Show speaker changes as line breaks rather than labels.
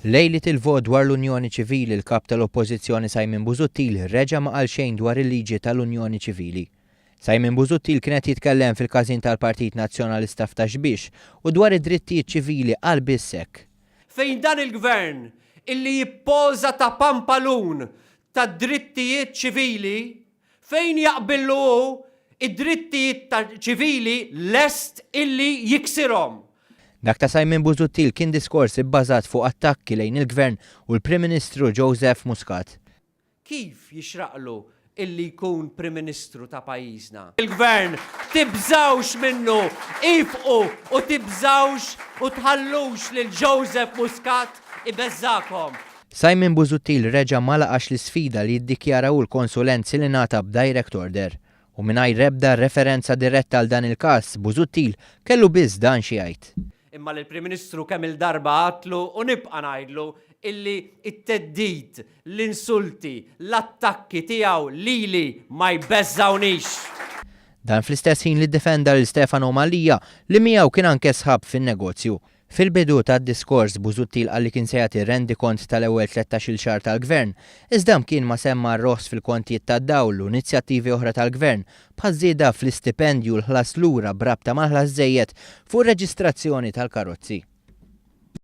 Lejliet il-vot dwar l-Unjoni Ċivili l-Kap tal-Oppożizzjoni Simon Busuttil reġa' ma qal xejn dwar il-liġi tal-Unjoni Ċivili. Simon Busuttil kien qed jitkellem fil-każin tal-Partit Nazzjonalista f'Ta' Xbiex u dwar id-drittijiet ċivili qal biss hekk.
Fejn dan il-Gvern illi jippoża ta' pampalun tad-drittijiet ċivili Fejn jaqbillu hu, id-drittijiet ta' ċivili lest illi jiksirhom.
Dak ta' Simon Busuttil kien diskors ibbażat fuq attakki lejn il-Gvern u l-Prim Ministru Joseph Muscat.
Kif jixraqlu illi jkun Prim Ministru ta' pajjiżna? Il-Gvern tibżgħux minnu, ifqu u tibżgħux u tħallux lil Joseph Muscat ibeżżagħkom.
Simon Busuttil reġa' ma laqax l-isfida li jiddikjara hu l-konsulenzi li ngħata b'direct order. U mingħajr ebda referenza diretta għal dan il-każ, Busuttil kellu biss dan xi jgħid.
Imma lill-Prim Ministru kemm-il darba għadtlu u nibqa' ngħidlu illi t-theddid, l-insulti, l-attakki tiegħu lili ma jbeżżgħunix.
Dan fl-istess ħin li ddefenda lil Stefano Mallia li miegħu kien anke sħab fin-negozju. Fil-bidu tad-diskors, Busuttil qal li kien se jagħti rendikont tal-ewwel 13-il xahar tal-Gvern, iżda mkien ma semma r-roħs fil-kontijiet tad-dawl u inizjattivi oħra tal-Gvern, bħaż-żieda fl-istipendju u l-ħlas lura b'rabta mal-ħlas żejjed fuq ir-reġistrazzjoni tal-karozzi.